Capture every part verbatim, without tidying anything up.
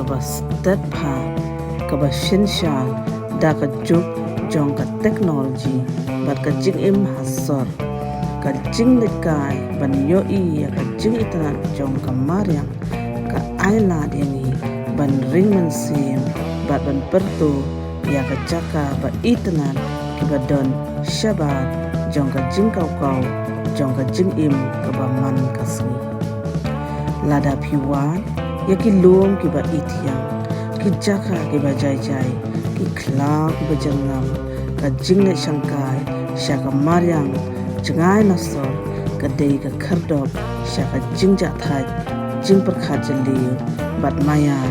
kaba stet bha, kaba synshar da ka juk jong ka technology bad ka jingim ha sor. Ka jinglehkai ban ïohi ïa ka jingitynnad jong ka mariang ka ai lad ïa ngi ban ring mynsiem bad ban pyrto ïa ka jaka ba itynnad kiba don shabar jong ka jingkawkaw jong ka jingim kaba man ka sngi. Lada phi wad ïa ki lum kiba ithiang, ki jaka kiba jai jai, ki khlaw kiba jyrngam, ka jingleit shangkai sha ka mariang jngai na sor ka dei ka khyrdop sha ka jingjahthait, jingpyrkhat jylliew bad maïan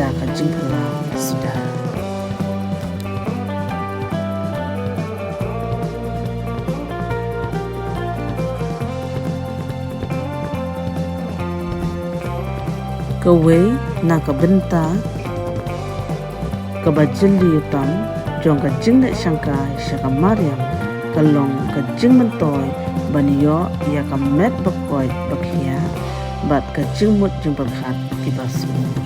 da ka jingphylla suda. Kawei na ka bynta kaba jylliew tam jong ka jingleit shangkai sha ka mariang ka long ka jingmyntoi ban ïoh ïa ka met ba koit ba khiah bad ka jingmut jingpyrkhat kiba sngewbha.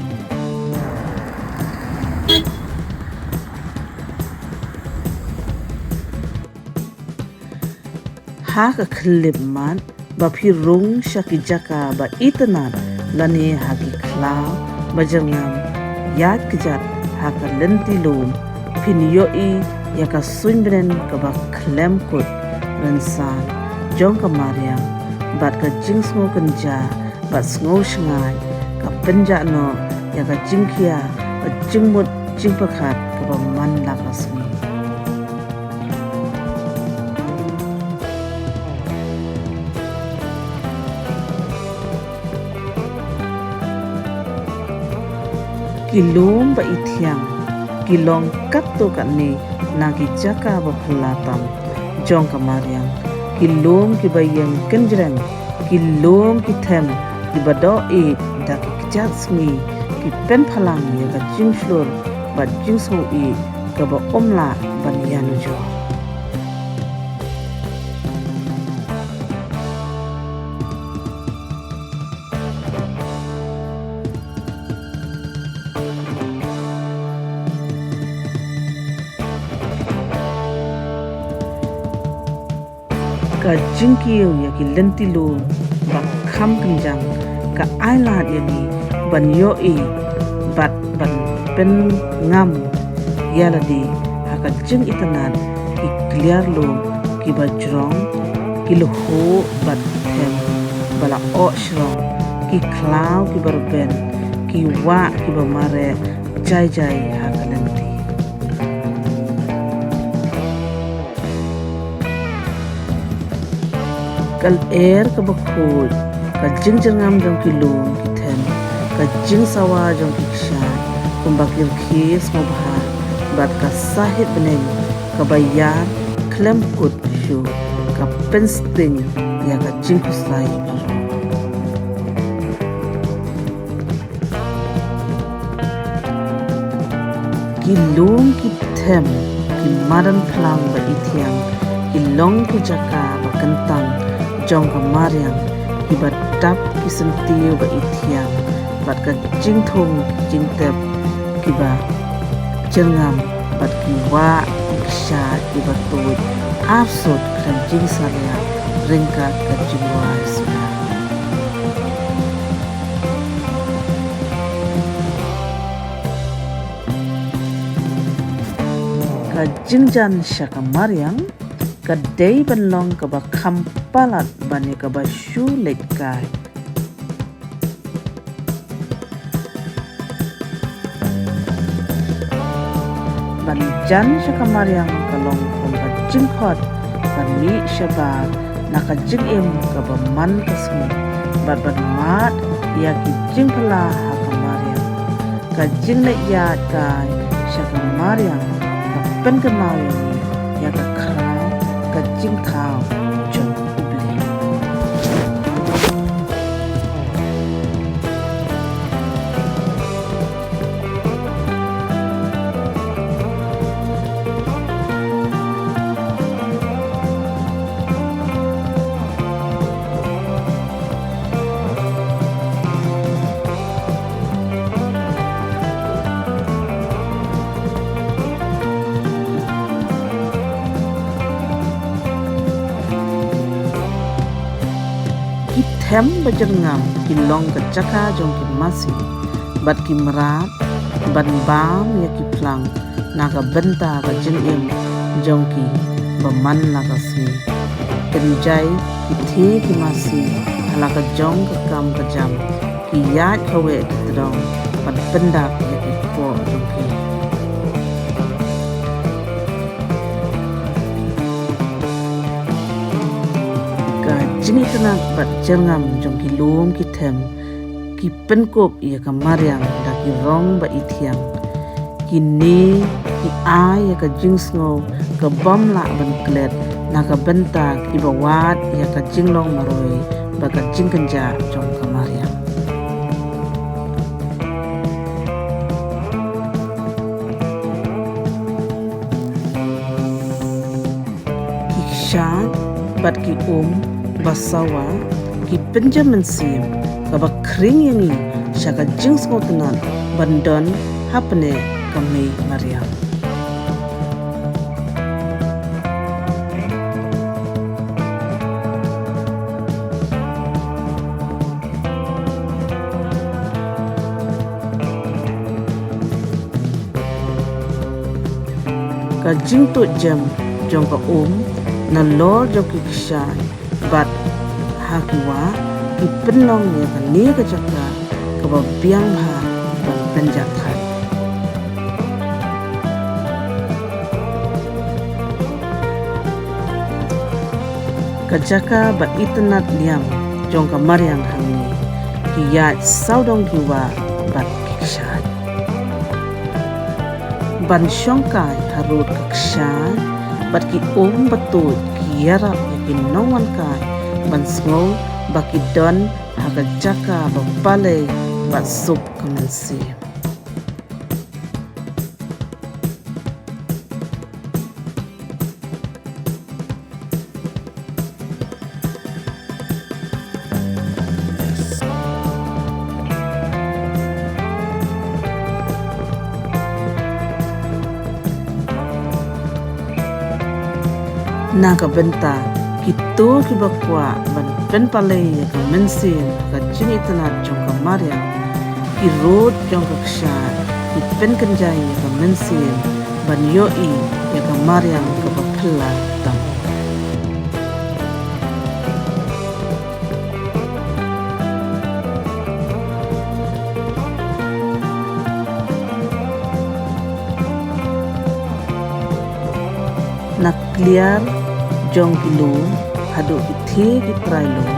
Ha ka khyllipmat ba phi rung sha ki jaka ba itynnad lane ha ki khlaw ba jyrngam, ïaid kjat ha ka lynti lum, phin ïohi ïa ka suiñbneng kaba khlem kut, rynsan jong ka mariang bad ka jingsngew kynjah bad sngew shngaiñ ka pynjah noh ïa ka jingkhia bad jingmut jingpyrkhat kaba man la ka sngi. Ki lum ba ithiang ki long katto katne na ki jaka ba phylla tam jong ka mariang. Ki lum kiba ïeng kynjreng, ki lum ki them kiba doh ïeit da ki kjat sngi, ki pynphalang ïa ka jingshlur bad jingsngew ïeit kaba ym lah ban ïanujor. Ka jingkiew ïa ki lynti lum ba kham kynjang ka ai lad ïa ngi ban ïohi bad ban pynngam ïa lade ha ka jingitynnad, ki kliar lum kiba jrong, ki lhuh bad ki them ba la oh shrong, ki khlaw kiba rben, ki wah kiba mareh jai jai ha ka lynti. Ka lyer kaba khuid, ka jingjyrngam jong ki lum ki them, ka jingsawa jong ki kshaid kumba ki rkhie sngewbha bad ka sahit bneng kaba ïar khlem kut shuh ka pynsting ïa ka jingkhuslai baroh. Ki lum ki them, ki madan phlang ba ithiang ki long ki jaka ba kyntang jong ka mariang, kiba dap ki syntiew ba ithiang bad ka jingthung jingtep kiba jyrngam bad ki wah ki kshaid kiba tuid arsut khlem jingsalia ryngkat ka jingrwai suda. Ka jingjan sha ka mariang ka dei ban long kaba kham palat ban ïa kaba shu leit kai. Ban jan sha ka mariang ka long kum ka jingkhot ban mih shabar na ka jingim kaba man ka sngi bad ban mad ïa ki jingphylla ha ka mariang. Ka jingleit ïaid kai sha ka mariang ka pynkynmaw ïa ngi ïa ka khraw ka jingthaw jong U Blei. them ba jyrngam ki long ka jaka jong ki masi bad ki mrad ban bam ïa ki phlang na ka bynta ka jingim jong ki ba man la ka sngi. Kynjai ki thie ki masi ha la ka jong ka kam ka jam, ki ïaid kaweh ki tdong ban pyndap ïa ki kpoh jong ki. Ka jingitynnad bad jyrngam jong ki lum ki them ki pynkup ïa ka mariang da ki rong ba ithiang. Kine ki ai ïa ka jingsngew ka bym lah ban klet na ka bynta kiba wad ïa ka jinglong marwei bad ka jingkynjah jong ka mariang. Ki kshaid bad ki um ba sawa ki pynjah mynsiem kaba khring ïa ngi sha ka jingsngewtynnad ban don hapdeng ka mei mariang. Ka jingtuid jem jong ka um nalor jong ki kshaid bad ha ki wah ki pynlong ïa kane ka jaka kaba biang bha ban pynjah thait. Ka jaka ba itynnad niam jong ka mariang hangne ki ïaid sawdong ki wah bad ki kshaid. Ban shongkai harud ka kshaid bad ki um ba tuid ki ïarap ïa ki nongwan kai ban sngew ba ki don ha ka jaka ba palei bad suk ka mynsiem. Na ka bynta kito kiba kwah ban pynpalei ïa ka mynsiem ha ka jingitynnad jong ka mariang, ki rud jong ka kshaid ki pynkynjai ïa ka mynsiem ban ïohi ïa ka mariang kaba phylla tam. Na kliar jong ki lum haduh ki thie ki trai lum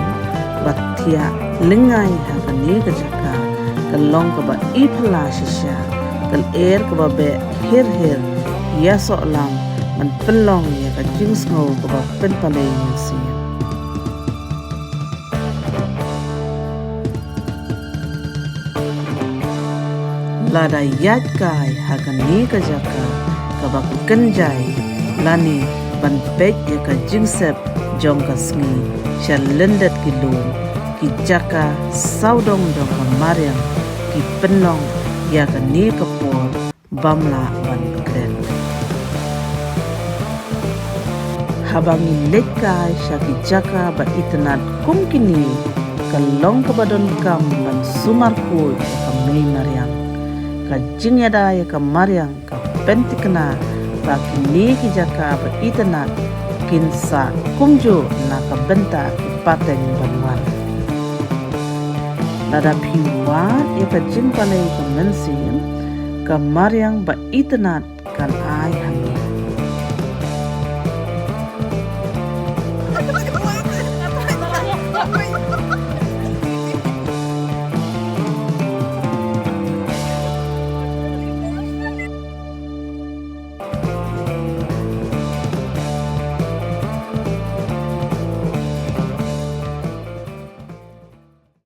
ba thiah lyngngai ha kane ka jaka ka long kaba i phylla shisha, ka lyer kaba beh her her ïasoh lang ban pynlong ïa ka jingsngew kaba pynpalei mynsiem. Lada ïaid kai ha kane ka jaka kaba kynjai lane ban peit ïa ka jingsep jong ka sngi sha lyndet ki lum, ki jaka sawdong jong ka mariang ki pynlong ïa kane ka por bym lah ban klet. Haba ngi leit kai sha ki jaka ba itynnad kum kine, ka long kaba donkam ban sumar khuid ïa ka mei mariang. Ka jingïada ïa ka mariang ka pynthikna ba kine ki jaka ba itynnad kin sah kumjuh na ka bynta ki pateng ban wan. Lada phi wad ïa ka jingpalei ka mynsiem, ka mariang ba itynnad